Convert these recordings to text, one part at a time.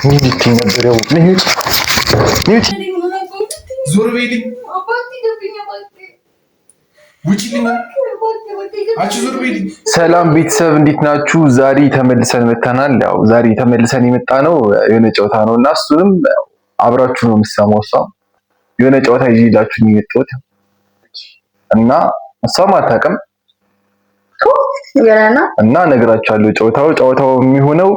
ምን ልትይ ነበር? ያው ዞር በይልኝ፣ ውጪልኝ፣ አንቺ ዞር በይልኝ። ሰላም ቤተሰብ እንዴት ናችሁ? ዛሬ ተመልሰን መተናል። ያው ዛሬ ተመልሰን የመጣ ነው የሆነ ጨዋታ ነው እና እሱንም አብራችሁ ነው የምትሰማው። እሷም የሆነ ጨዋታ ይዤላችሁ ነው የመጣሁት እና እሷም አታውቅም እና እነግራችኋለሁ። ጨዋታው የሚሆነው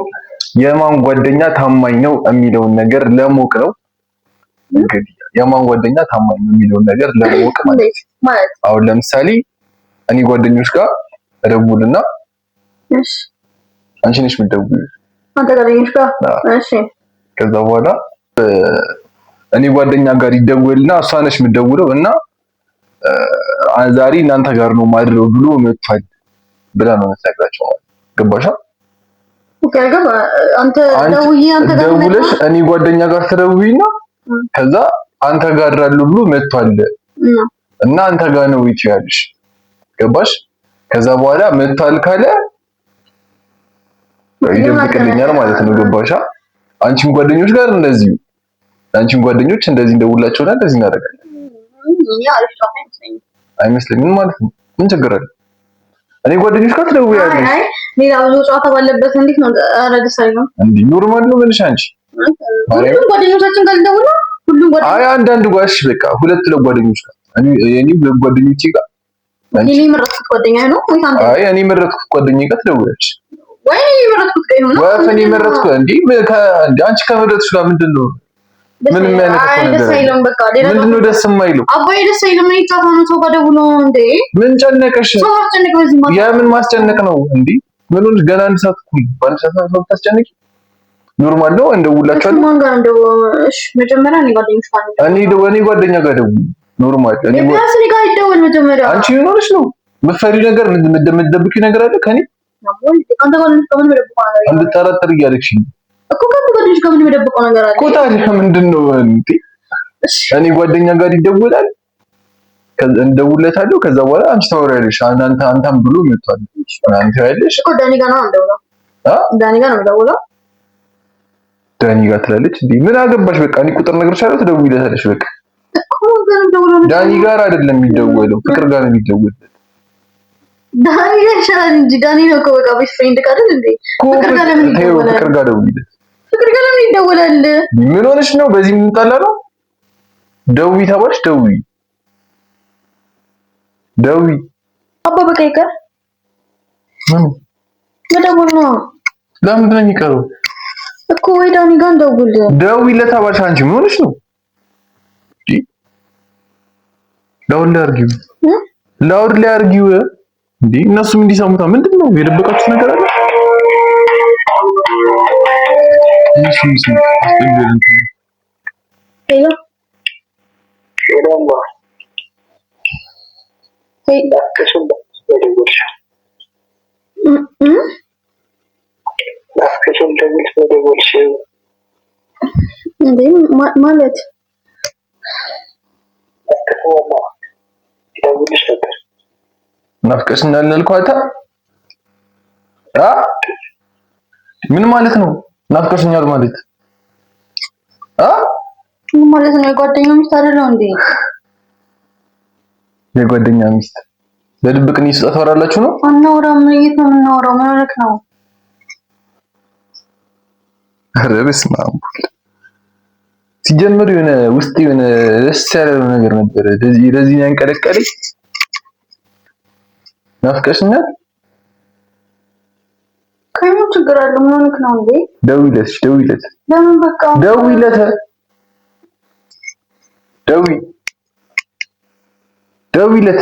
የማን ጓደኛ ታማኝ ነው የሚለውን ነገር ለማወቅ ነው። እንግዲህ የማን ጓደኛ ታማኝ ነው የሚለውን ነገር ለማወቅ ማለት አሁን ለምሳሌ እኔ ጓደኞች ጋር እደውልና እሺ፣ አንቺ ነሽ የምትደውይው አንተ ጓደኞች ጋር እሺ። ከዛ በኋላ እኔ ጓደኛ ጋር ይደወልና እሷ ነሽ የምትደውለው እና ዛሬ እናንተ ጋር ነው ማድረው ብሎ መጥቷል ብላ ነው የምትነግራቸው ማለት ገባሻ? Okay ገባ። አንተ ደውዬ አንተ ጋር ደውለሽ እኔ ጓደኛ ጋር ትደውይና ከዛ አንተ ጋር አድራለሁ ብሎ መጥቷል እና አንተ ጋር ነው ይችላልሽ። ገባሽ? ከዛ በኋላ መጥቷል ካለ ይደብቅልኛል ማለት ነው። ገባሻ? አንቺም ጓደኞች ጋር እንደዚሁ አንቺም ጓደኞች እንደዚህ እንደውላቸውና እንደዚህ እናደርጋለን። አይመስለኝም ማለት ነው። ምን ችግር አለ? እኔ ጓደኞች ጋር ትደውያለሽ። አይ ሌላ ብዙ ጨዋታ ባለበት እንዴት ነው? ኧረ ደስ አይልም። እንዴ normal ነው ምንሽ አንቺ ሁሉም ጓደኞቻችን ጋር ልደውል ነው። ሁሉም ጓደኞች አይ አንዳንድ ጓሽ በቃ ሁለት ለጓደኞች ጋር እኔ የኔ ሁለት ጓደኞቼ ጋር እኔ የመረጥኩት ጓደኛ ነው ወይ አንተ? አይ እኔ የመረጥኩት ጓደኛዬ ጋር ትደውያለሽ ወይ እኔ የመረጥኩት ጋር ይሁን ወይ እኔ የመረጥኩት እንዴ እንዴ አንቺ ከመረጥሽ ጋር ምንድን ነው? ምን የሚያነካው ነገር ደስ አይልም። በቃ ሌላ ምንድን ነው ደስ የማይለው? አባዬ ደስ አይልም። እኔ ጨዋታ ነው ሰው ጋር ደውሎ እንዴ ምን ጨነቀሽ? ሰው ማስጨነቅ በዚህ ማለት የምን ማስጨነቅ ነው እንዴ? ምኑን ገና አንድ ሰዓት እኮ ነው። በአንድ ሰዓት ነው ታስጨንቂ። Normal ነው እንደውላቸዋለሁ። ማን ጋር እንደው እሺ፣ መጀመሪያ እኔ ጓደኞች ጋር እኔ እኔ ጓደኛ ጋር ደውል normal። እኔ ቢያንስ እኔ ጋር ይደወል መጀመሪያ። አንቺ ምን ሆነሽ ነው የምትፈሪው ነገር የምትደብቂው ነገር አለ ከእኔ አንተ ጓደኞች ጋር ምን የምደብቀው ነገር አለ? እንድጠረጥር እያደረግሽኝ እኮ ከአንተ ጓደኞች ጋር ምን የምደብቀው ነገር አለ እኮ። ታዲያ ምንድን ነው እንዴ? እኔ ጓደኛ ጋር ይደወላል፣ እንደውለታለሁ። ከዛ በኋላ አንቺ ታወሪያለሽ። አንተ አንተም ብሎ መጥቷል አንተ ያለሽ እኮ ዳኒ ጋር ነው እንደውለው። ዳኒ ጋር ነው የምደውለው። ዳኒ ጋር ትላለች እንዴ? ምን አገባሽ? በቃ እኔ ቁጥር እነግርሻለሁ፣ ትደውይለታለሽ። በቃ ዳኒ ጋር አይደለም የሚደወለው፣ ፍቅር ጋር ነው የሚደወለው። ዳኒ ጋር ይሻላል እንጂ ዳኒ ነው እኮ በቃ best friend ጋር አይደል እንዴ? ፍቅር ጋር ለምን ይደወላል? ፍቅር ጋር ደውይለት። ፍቅር ጋር ለምን ይደወላል? ምን ሆነሽ ነው? በዚህ የምንጣላ ነው? ደውይ ተባልሽ፣ ደውይ ደውይ። አባ በቃ ይቀር። ምን መደወል ነው? ለምንድን ነው የሚቀረው እኮ? ወይ ዳኒ ጋር እንደውል። ደውይለት ተባልሽ። አንቺ ምን ሆነሽ ነው? Loud ላይ አድርጊው፣ Loud ላይ አድርጊው። እንዴ እነሱም እንዲሰሙታ ምንድን ነው የደበቃችሁት ነገር አለ? እነሱም ይስሙ። Hello እንዴ ማለት ናፍቀሽኛል ያልኳታ አ ምን ማለት ነው? ናፍቀሽኛል ማለት አ ምን ማለት ነው? የጓደኛ ሚስት አይደለው እንዴ? የጓደኛ ሚስት በድብቅ ነው ስጣ ታወራላችሁ ነው? አናወራም። የት ነው የምናወራው? ምን ሆነህ ነው? ኧረ በስመ አብ። ሲጀምር የሆነ ውስጥ የሆነ ደስ ያለ ነገር ነበረ። ለዚህ ያንቀለቀለኝ ናፍቀሽኛል። ከምን ችግር አለ? ምን ሆነህ ነው እንዴ? ደውይለት፣ ደውይለት። ለምን በቃ ደውይለት፣ ደውይ፣ ደውይለት።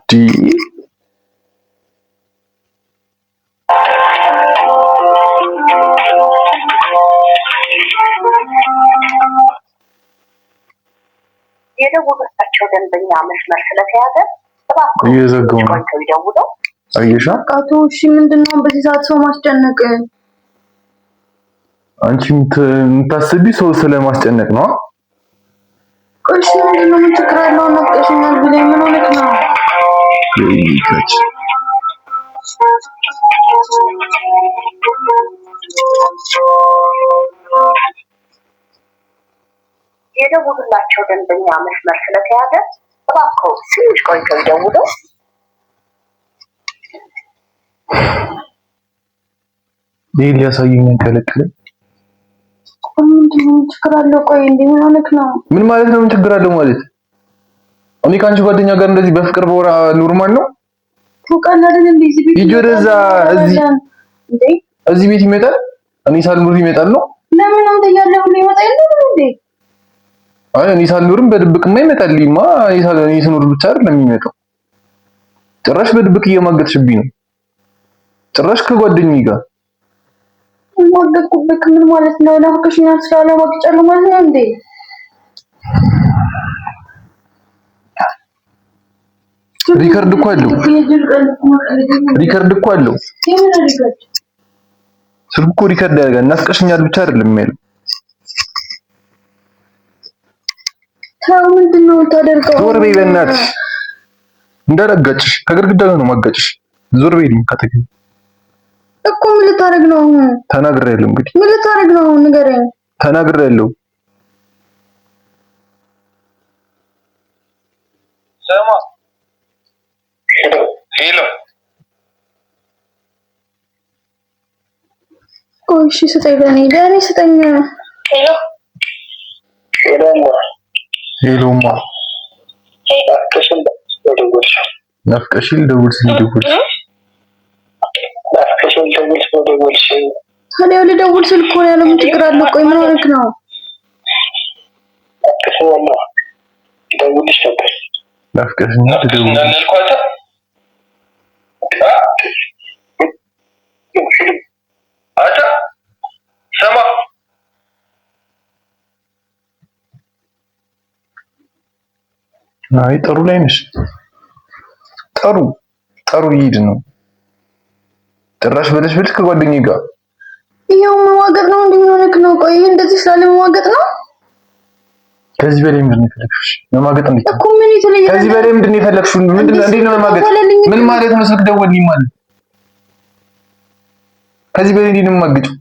ዲ የደወሉላቸው ደንበኛ መስመር ስለተያዘ እባክዎ እየዘጋው ነው። ቆይተው ይደውሉ። አየሻ ቃቱ እሺ፣ ምንድነው በዚህ ሰዓት ሰው ማስጨነቅ? አንቺ የምታስቢ ሰው ስለማስጨነቅ ነው። እሺ፣ ምንድነው? ምን ችግር አለው? ናፍቀሽኛል ብለኝ ምን ሆነህ ነው? የደወሉላቸው ደንበኛ መስመር ስለተያዘ እባክዎ ትንሽ ቆይተው ይደውሉ። ይህ ሊያሳየኝ ያንቀለቅለኝ። ምንድን ነው ችግር አለው? ቆይ እንዴ ምን ሆነህ ነው? ምን ማለት ነው? ምን ችግር አለው ማለት? እኔ ከአንቺ ጓደኛ ጋር እንደዚህ በፍቅር በወራ normal ነው? ታውቃለህ አይደል? እንዴ እዚህ ቤት ሂጂ ወደዛ። እዚህ እንዴ እዚህ ቤት ይመጣል። እኔ ሳልኖር ይመጣል ነው? ለምን አንተ እያለህ ሁሉ ይመጣ የለም እንዴ? አይ እኔ ሳልኖርም በድብቅማ ይመጣልኝማ። እኔ ስኖር ብቻ አይደለም የሚመጣው። ጭራሽ በድብቅ እየማገጥሽብኝ ነው። ጭራሽ ከጓደኛዬ ጋር ማገጥኩብህ ምን ማለት ነው? ናፍቀሽኛል ስላለ ማግጫለሁ ማለት ነው እንዴ? record እኮ አለው። record እኮ አለው። የምን record? ስልኩ እኮ record ያደርጋል። ናፍቀሽኛል ብቻ አይደለም የሚያለው። ተው፣ ምንድን ነው የምታደርገው? ዞር በይ በእናትሽ፣ እንዳላጋጭሽ ከግድግዳ ጋር ነው ማጋጭሽ። ዞር በይልኝ ካጠገቤ። እኮ ምን ልታደርግ ነው አሁን? ተናግሬያለሁ። እንግዲህ ምን ልታደርግ ነው አሁን? ንገረኝ። ተናግሬያለሁ። ስማ፣ hello፣ ቆይ እሺ ስጠኝ፣ ለእኔ ለእኔ ስጠኝ። hello hello ማ ናፍቀሽኝ ልደውል ስል ደወልሽ። ታዲያ ልደውል ስል እኮ ነው ያለው። ምን ችግር አለው? ቆይ ምን ሆነህ ነው? ናፍቀሽኝ ልደውል ስማ፣ አይ ጥሩ ላይ ነሽ። ጥሩ ጥሩ ይሄድ ነው። ጭራሽ ብለሽ ብለሽ ከጓደኛዬ ጋር ይኸው መዋገጥ ነው እንዴ? ምን ሆነህ ነው? ቆይ እንደዚህ ስላለ መዋገጥ ነው ከዚህ በላይ ምንድን ነው የፈለግሽው? መማገጥ እንዴት እኮ ምን የተለየ ከዚህ በላይ ምንድን ነው የፈለግሽው? ምንድን ነው እንዴት ነው መማገጥ? ምን ማለት ነው? ስልክ ደወልኝ ማለት ከዚህ በላይ እንዴት ነው የማገጭው?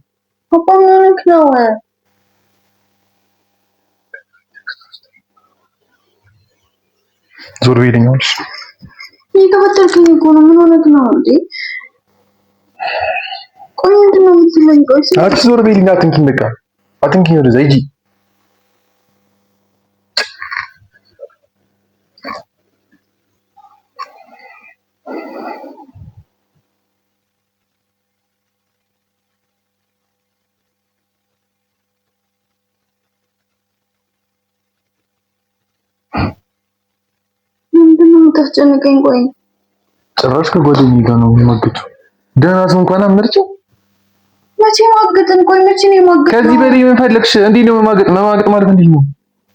እኮ ምን ሆነህ ነው? ዞር በይልኝ አሁንስ። እየተበተልከኝ እኮ ነው። ምን ሆነህ ነው እንዴ? ቆይ ምንድን ነው የምትለኝ? ቆይ አንቺ ዞር በይልኝ፣ አትንኪኝ፣ በቃ አትንኪኝ፣ ወደዛ ሂጂ። ምንድን ነው የምታስጨንቀኝ? ቆይ ጭራሽ ከጓደኛዬ ጋር ነው የማገጨው። ደህና ሰው እንኳን አትመርጪም። መቼ ማገጥን? ቆይ መቼ ነው የማገጥነው? ከዚህ በላይ ምን ፈለግሽ? እንዴት ነው መማገጥ? መማገጥ ማለት እንዴት ነው?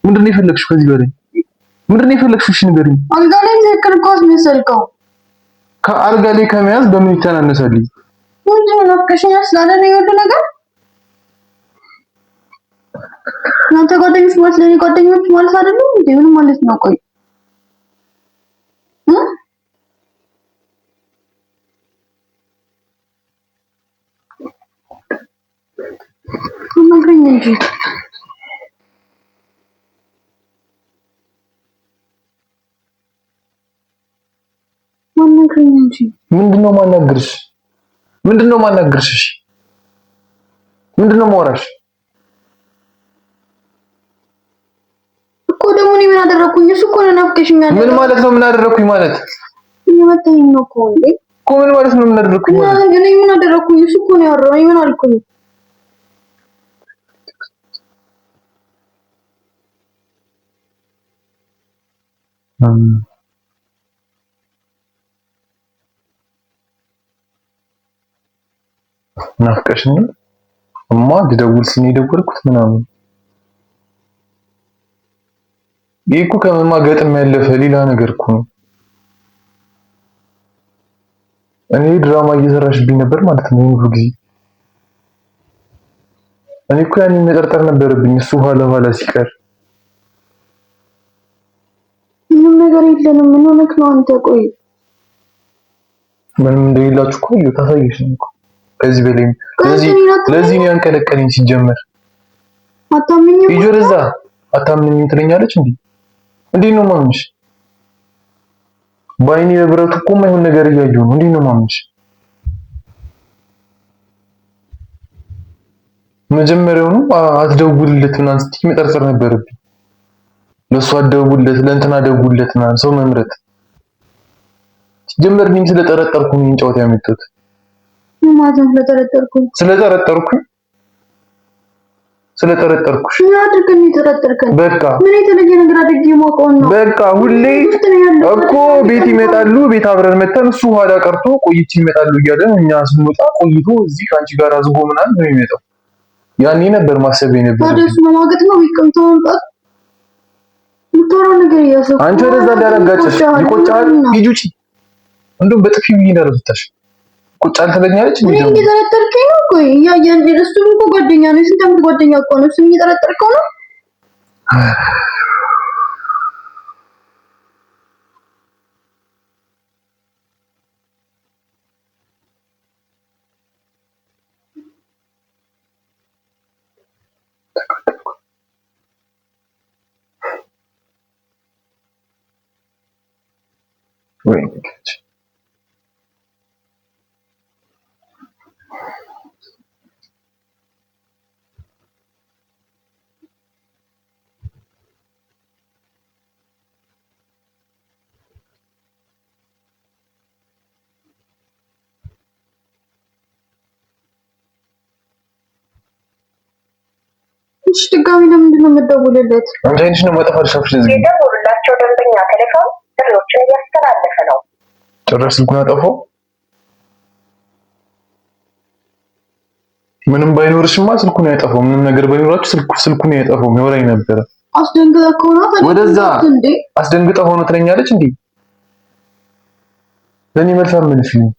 ምንድን ነው የፈለግሽው? ከዚህ በላይ ምንድን ነው የፈለግሽው? እሺ ንገሪኝ። አልጋ ላይ ትክክል እኮ አስመሰልከው። ከአልጋ ላይ ከመያዝ በምን ይተናነሳል? ምንድን ነው ናፍቀሽኛል ስላለ ነው የሁሉ ነገር? እናንተ ጓደኞች ማለት ለእኔ ጓደኞች ማለት አይደለም እንዴ? ምን ማለት ነው? ቆይ አናግረኝ እንጂ አናግረኝ እንጂ። ምንድን ነው የማናግርሽ? ምንድን ነው የማናግርሽ? እሺ ምንድን ነው የማወራሽ? እኮ ደግሞ እኔ ምን አደረኩኝ? እሱ እኮ ነው ናፍቀሽኛል። ምን ማለት ነው? ምን አደረኩኝ ማለት እየመታኝ ነው እኮ እንዴ። እኮ ምን ማለት ነው? ምን አደረኩኝ እና ማለት እኔ ምን አደረኩኝ? እሱ እኮ ነው ያወራው። እኔ ምን አልኩኝ? ናፍቀሽኛል እማ ልደውል ስል ነው የደወልኩት ምናምን። ይህ እኮ ከመማገጥም ያለፈ ሌላ ነገር እኮ ነው። እኔ ድራማ እየሰራሽብኝ ነበር ማለት ነው ሁሉ ጊዜ። እኔ እኮ ያንን መጠርጠር ነበረብኝ እሱ ኋላ ኋላ ሲቀር። ምንም ነገር የለንም። ምን ሆነህ ነው አንተ? ቆይ ምንም እንደሌላችሁ እኮ ታሳየሽ ነው እኮ። ከዚህ በላይም ለዚህ ነው ያንቀለቀለኝ። ሲጀመር አታምኝም? ሂጂ ወደዛ። አታምኝም ትለኛለች እንዴ? እንዴት ነው ማምንሽ? በአይኔ በብረቱ እኮ የማይሆን ነገር እያየሁ ነው። እንዴት ነው ማምንሽ? መጀመሪያውኑ አትደውልለት ምናምን ስትይ መጠርጠር ነበረብኝ። ለእሱ አትደውልለት፣ ለእንትና ደውልለት ምናምን ሰው መምረጥ ሲጀመር እኔም ስለጠረጠርኩ ነው ጨዋታ ያመጡት። ምን ማለት ነው? ስለጠረጠርኩኝ ስለጠረጠርኩኝ ስለጠረጠርኩሽ ምን አድርገን ነው የጠረጠርከኝ? በቃ ምን የተለየ ነገር አድርጌ የማውቀውን ነው። በቃ ሁሌ እኮ ቤት ይመጣሉ። ቤት አብረን መተን እሱ ኋላ ቀርቶ ቆይቼ ይመጣሉ እያለን እኛ ስንወጣ ቆይቶ እዚህ ከአንቺ ጋር አዝጎ ምናምን ነው የሚመጣው። ያኔ ነበር ማሰብ የነበረው። ታዲያ እሱ መማገጥ ነው ቤት ቆይቶ መምጣት የምታወራው ነገር እያሰብኩ አንቺ ወደዛ እንዳላጋጨሽ ይቆጫል። ሂጂ ውጪ። እንደውም በጥፊ ብዬ እንዳልመታሽ ቁጫል ትለኛለች። እኔ እየጠረጠርከኝ ነው እኮ እያየን፣ እሱም እኮ ጓደኛ ነው። የስንት ዓመት ጓደኛ እኮ ነው። እሱም እየጠረጠርከው ነው። ወይ እሺ ድጋሚ ለምንድን ነው የምትደውልለት? አንቺ አይንሽ ነው ማጠፋት ሻፍሽ ዝግ የደወሉላቸው ደንበኛ ቴሌፎን ጥሪዎችን እያስተላለፈ ነው። ጭራሽ ስልኩን አጠፋው። ምንም ባይኖርሽማ ስልኩን ያጠፋው። ምንም ነገር ባይኖራችሁ ስልኩን ያጠፋው። የሚወራኝ ነበረ። አስደንግጠህ ከሆነ ወደዛ እንዴ አስደንግጠህ ሆኖ ትለኛለች እንዴ? ለኔ መልስ አትመልሽልኝ።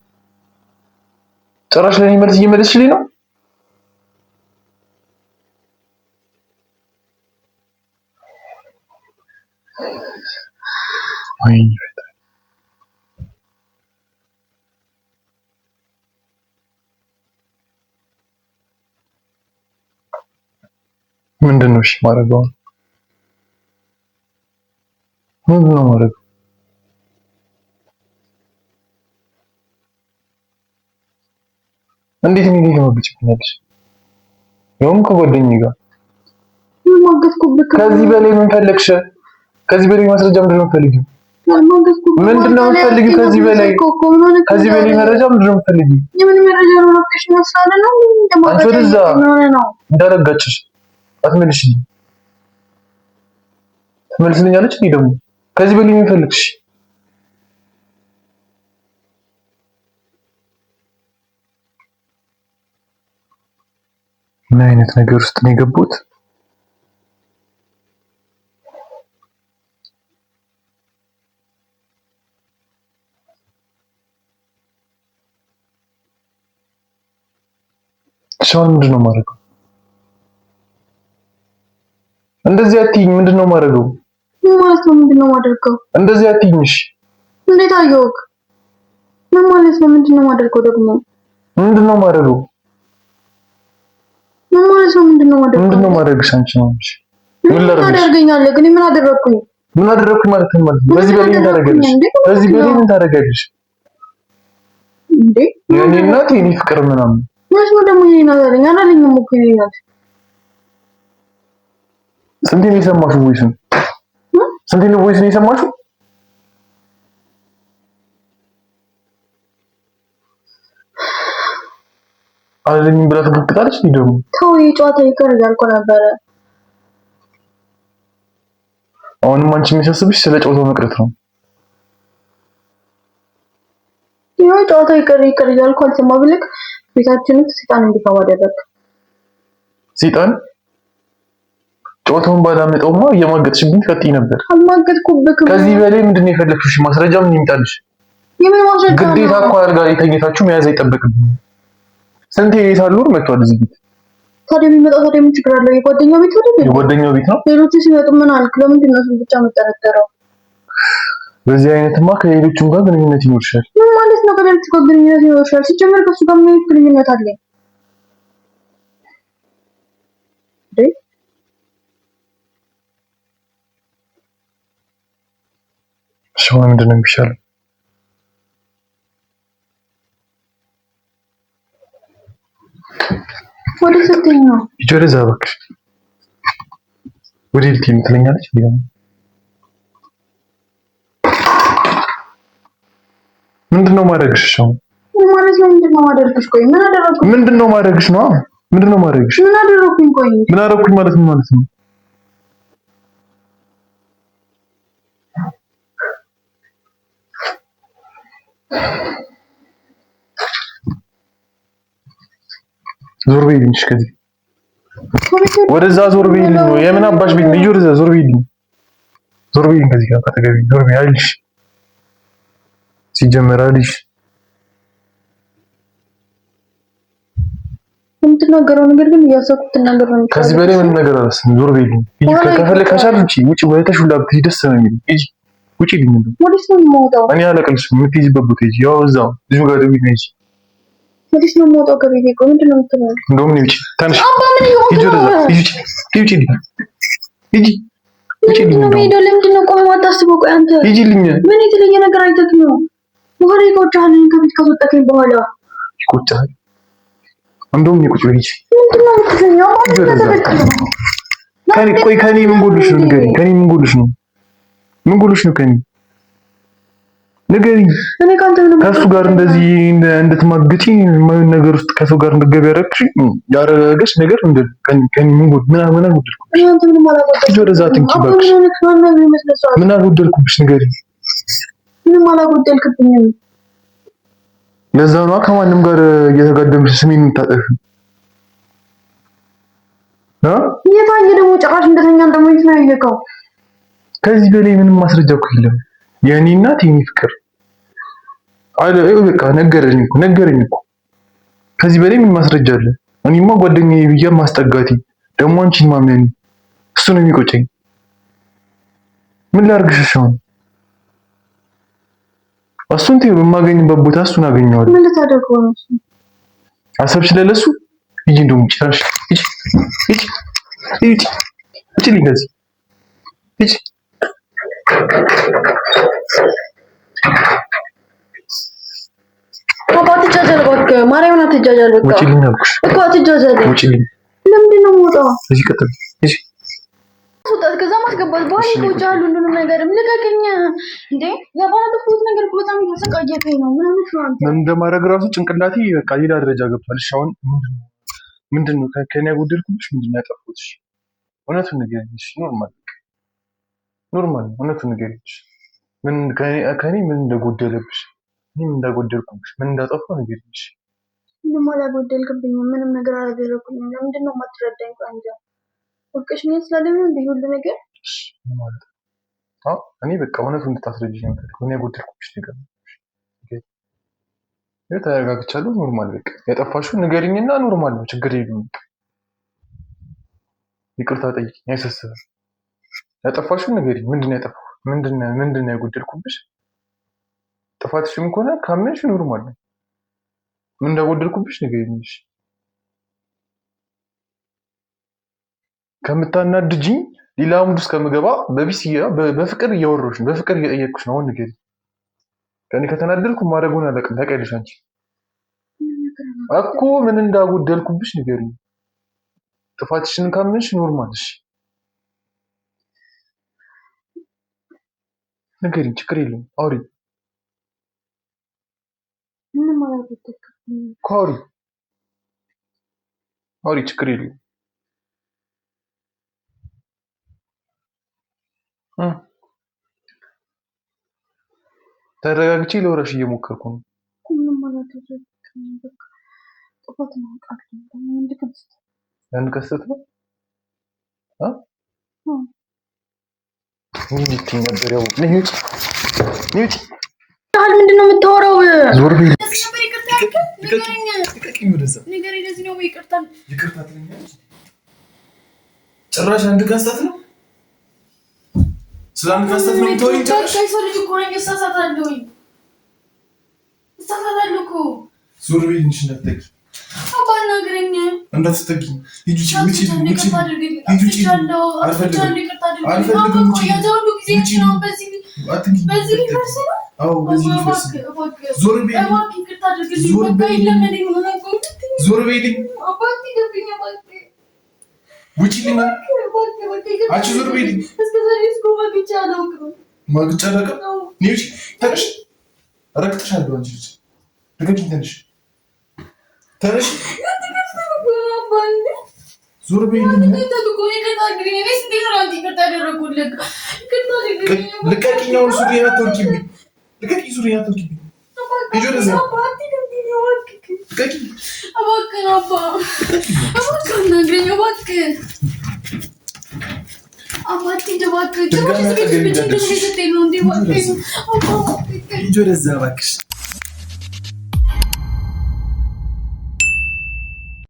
ጭራሽ ለኔ መልስ እየመለስሽልኝ ነው። ወይ ምንድን ነው እሺ ማድረገው? ምንድን ነው ማድረገው? እንዴት ነው እንዴት ማግጭብኛለሽ? ያውም ከጓደኛዬ ጋር ከዚህ በላይ ምን ፈለግሽ? ከዚህ በላይ ማስረጃ ምንድን ነው የምትፈልጊው? ምንድን ነው የምትፈልጊው? ከዚህ በላይ ከዚህ በላይ መረጃ ምንድን ነው የምትፈልጊው? የምን መረጃ ነው? አንቺ ወደዛ እንዳረጋጭሽ አትመልሽልኝ። ትመልስልኛለች እንዴ ደግሞ ከዚህ በላይ ምን ፈለግሽ? ምን አይነት ነገር ውስጥ ነው የገቡት? ሰውን ምንድን ነው የማደርገው? እንደዚህ አትይኝ። ምንድን ነው የማደርገው? ምን ማለት ነው? ምንድን ነው የማደርገው? እንደዚህ አትይኝ። እሺ፣ እንዴት አየሁህ? ምን ማለት ነው? ምንድን ነው የማደርገው ደግሞ? ምንድን ነው የማደርገው? ምን ማለት ነው? ምንድን ነው የማደርገው? ምንድን ነው የማደርግሽ? አንቺ ነው እሺ፣ ምን ላደርግሽ? ታደርገኛለህ? ግን ምን አደረግኩኝ? ምን አደረግኩኝ ማለት ነው ማለት ነው። በዚህ በላይ ምን ታደርጊያለሽ? በዚህ በላይ ምን ታደርጊያለሽ እንዴ? የኔ እናት የኔ ፍቅር ምናምን መች ነው ደግሞ የኔ ናት አለኝ። አላለኝም እኮ የኔ ናት። ስንቴ ነው የሰማሽው voice ኡን? ስንቴ ነው voice ኡን የሰማሽው? አላለኝም ብላ ትግግጣለች። እንዴ ደግሞ ተው፣ የጨዋታ ይቅር እያልኩ ነበረ። አሁንም አንቺ የሚያሳስብሽ ስለ ጨዋታው መቅረት ነው። ይኸው ጨዋታው ይቅር ይቅር እያልኩ አልሰማ ብልክ ቤታችን ውስጥ ሰይጣን እንዲገባ አደረግ። ሰይጣን ጨዋታውን ባላመጣውማ እየማገጥሽብኝ ትቀጥይ ነበር። አልማገጥኩብክም። ከዚህ በላይ ምንድን ነው የፈለግሽው? ማስረጃ ምን ይምጣልሽ? የምን ማስረጃ? ግዴታ እኮ አልጋ ላይ ተኝታችሁ መያዝ አይጠበቅብኝም። ስንቴ ሳልኖር መጥቷል እዚህ ቤት። ታዲያ የሚመጣው ታዲያ ምን ችግር አለው? የጓደኛው ቤት አይደል? የጓደኛው ቤት ነው። ሌሎቹ ሲመጡ ምን አልክ? ለምንድን ነው እሱን ብቻ የምጠረጠረው? በዚህ አይነትማ ከሌሎቹም ጋር ግንኙነት ይኖርሻል። ምን ማለት ነው? ከሌሎቹ ጋር ግንኙነት ይኖርሻል? ሲጀመር ከሱ ጋር ምን ግንኙነት አለኝ? እሺ ምንድን ነው የሚሻለው? ወደ ስትኝ ነው ሂጂ ወደዛ እባክሽ። ወደ ልትይ ትለኛለች። ምንድን ነው ማድረግሽ? አሁን ምን ማለት ነው? ምንድን ነው ማደርግሽ? ቆይ ምን አደረኩኝ? ምንድን ነው ማድረግሽ ነው? ምንድን ነው ማድረግሽ? ምን አደረኩኝ? ቆይ ምን አደረኩኝ ማለት ምን ማለት ነው? ዞር በይልኝ ከዚህ ወደዛ ዞር በይልኝ ነው። የምን አባሽ ቤት ነው? ወደዛ ዞር በይልኝ፣ ዞር በይልኝ ከዚህ ጋር ካጠገቤ ዞር በይ አልሽ። ሲጀመር አልሽ የምትናገረው ነገር ግን እያሰብኩት ትናገር ነው። ከዚህ በላይ ምንም ነገር አላስብም። ዞር በይልኝ። ከፈለግሽ ከቻልሽ ውጪ፣ ውጪ ወተሽ ሁላ ብትሄጂ ደስ ነው የሚለኝ። ሂጂ፣ ውጪ ልኝ ነው። ወዴት ነው የምወጣው? እኔ አላቅልሽም። የምትሄጂበት ቦታ ሂጂ። ያው እዛው ልጁ ጋር ደውዪ ነው ሂጂ። ወዴት ነው የምወጣው ከቤቴ? ቆይ ምንድን ነው የምትለው? እንደውም እኔ ውጪ፣ ተነሽ፣ አባ ምን እየሆንክ ሂጂ፣ ነው? ወደዛ ሂጂ፣ ውጪ፣ ሂጂ፣ ውጪ ልኝ ለምንድን ነው እንደውም የምሄደው? ለምንድን ነው ቆይ የማታስበው? ቆይ አንተ ሂጂልኝ። ምን የተለየ ነገር አይተህ ነው? በኋላ ይቆጭሃል። እኔን ከቤት ካስወጣከኝ በኋላ ይቆጭሃል። እንደውም እኔ ቁጭ በይ ሂጂ። ምንድን ነው የምትለኝ? አባ ምን ሂጂ ወደዛ። እያደረግክ ነው? ከኔ ቆይ ከኔ ምን ጎልሽ ነው ንገሪኝ። ከኔ ምን ጎልሽ ነው? ምን ጎልሽ ነው? ከኔ ንገሪኝ። እኔ ከአንተ ምንም ከእሱ ጋር እንደዚህ እንድትማግጪ የማይሆን ነገር ውስጥ ከሰው ጋር እንድትገቢ ያደረገሽ ነገር ምንድን ነው? ከኔ ምን ጎል ምን ምን አጎደልኩብሽ? እኔ አንተ ምንም አላጎደልኩም። ሂጂ ወደዛ አትንኪ አባ እባክሽ። ምን ሆነህ ነው? ምን ይመስልሃል? ምን አጎደልኩብሽ ንገሪኝ። ምንም አላጎደልክብኝም። ለዛ ነዋ ከማንም ጋር እየተጋደምሽ ስሜን የምታጠፊው እ እየታየ ደግሞ ጭራሽ እንደተኛ ደግሞ የት ነው ያየከው? ከዚህ በላይ ምንም ማስረጃ እኮ የለም። የእኔ እናት የኔ ፍቅር አለ በቃ ነገረኝ እኮ ነገረኝ እኮ። ከዚህ በላይ ምን ማስረጃ አለ? እኔማ ጓደኛዬ ብዬ ማስጠጋቴ ደግሞ አንቺን ማመኔ እሱ ነው የሚቆጨኝ። ምን ላድርግሽ? እሺ አሁን እሱን ተይው፣ በማገኝበት ቦታ እሱን አገኘዋለሁ። ምን ልታደርገው ነው? እሱ አሰብሽ ለለሱ ሂጂ፣ እንደውም ውጪ፣ ተነሽ፣ ሂጂ፣ ሂጂ፣ ሂጂ፣ ውጪልኝ ከዚህ ሂጂ። አባ አትጃጃል እባክህ፣ ማርያምን አትጃጃል። በቃ ውጪልኝ አልኩሽ፣ እኮ አትጃጃል። ውጪልኝ። ለምንድን ነው የምወጣው? እዚህ ቀጥል፣ ሂጂ። ማስወጣት ከዛ ማስገባት በኋላ ይቆጫሉ። ሁሉንም ነገር ልቀቀኝ እንዴ! ያባላጠፍኩት ነገር እኮ በጣም እያሰቃየከኝ ነው። ምን ሆነህ ነው አንተ? ምን እንደማደርግ ራሱ ጭንቅላቴ በቃ ሌላ ደረጃ ገብቷል። እሺ አሁን ምንድን ነው ከእኔ ያጎደልኩብሽ? ምንድን ነው ያጠፋሁት? እሺ እውነቱን ንገሪኝ። እሺ normal normal፣ እውነቱን ንገሪኝ። እሺ ምን ከእኔ ምን እንደጎደለብሽ፣ እኔ ምን እንዳጎደልኩብሽ፣ ምን እንዳጠፋሁ ንገሪኝ። እሺ ምንም አላጎደልክብኝም። ምንም ነገር አላደረኩኝም። ለምንድን ነው የማትረዳኝ? ቆይ አንተ ወርቀሽኛል ስላለኝ ነው እንዴ ሁሉ ነገር? እሺ ምን ማለት ነው? አዎ እኔ በቃ እውነቱን እንድታስረጂኝ ነው የምፈልገው። እኔ ያጎደልኩብሽ ነገር ነው። ይኸው ተረጋግቻለሁ። normal በቃ ያጠፋሽው ንገሪኝና normal ነው፣ ችግር የለውም። በቃ ይቅርታ ጠይቂኝ፣ አይሰስብም። ያጠፋሽው ንገሪኝ። ምንድን ነው ያጠፋሁት? ምንድን ነው ያጎደልኩብሽ? ጥፋትሽም ከሆነ ካመንሽ normal ነው። ምን እንዳጎደልኩብሽ ንገሪኝ። እሺ ከምታናድጂኝ ሌላ mood ውስጥ ከምገባ በቢስ በፍቅር እያወራሁሽ ነው፣ በፍቅር እየጠየቅኩሽ ነው። አሁን ንገሪኝ። ከእኔ ከተናደድኩ ማድረጉን አላውቅም። ታውቂያለሽ አንቺ እኮ ምን እንዳጎደልኩብሽ ንገሪኝ። ጥፋትሽን ካመንሽ normal። እሺ ንገሪኝ፣ ችግር የለውም። አውሪ ምንም አላጎደልክብኝም እኮ አውሪ፣ አውሪ፣ ችግር የለውም። ተረጋግቼ ለወራሽ እየሞከርኩ ነው። ምንም አላደረግክም። በቃ ጥፋት ነው አውቃለሁ። ደግሞ አንድ ቀን ስህተት የአንድ ቀን ስህተት ነው እ ምን ልትይኝ ነበር? ያው ነይ ውጪ፣ ነይ ውጪ። ያህል ምንድን ነው የምታወራው? ዞር በይ። ጭራሽ አንድ ቀን ስህተት ነው። ስለ ትናንትና ስህተት ነው የምታወሪኝ ጭራሽ? ሰው ልጅ እኮ ነኝ፣ እሳሳታለሁኝ። እሳሳታለሁ እኮ። ዞር በይልኝ፣ እንዳትጠጊ። አባ አናግረኝ። እንዳትጠጊኝ። ሂጂ ውጪ፣ ውጪ፣ ሂጂ ውጪ። አልፈልግም፣ አልፈልግም። ውጪ፣ ውጪ። አትንኪኝ። አዎ በዚህ ሊፈርስ ነው። ዞር በይልኝ፣ ዞር በይልኝ፣ ዞር በይልኝ። ውጪልኝ። አንቺ ዞር በይልኝ። ማግጫ አላውቅም። ነይ ውጪ። ተነሽ፣ ረግጥሻለሁ። አንቺ ልጅ ልቀቂኝ። ተነሽ፣ ተነሽ። ዞር በይልኝ። ልቀቂኝ። አሁን ሱሪዬን አታውልቂብኝ። ልቀቂኝ፣ ሱሪዬን አታውልቂብኝ። ሂጂ ወደዚያ። ልቀቂኝ። እባክህን አባ፣ እባክህ አናግረኝ፣ እባክህን አባ፣ አትሂድ እባክህ። ጭራሽ ድጋሚ እዚህ ቤት አጠገቤ ብቻዬን እንዳትደርሺ። ልትሄድ ነው እንዴ? እባክህን አባ። ሂጂ ወደዚያ እባክሽ።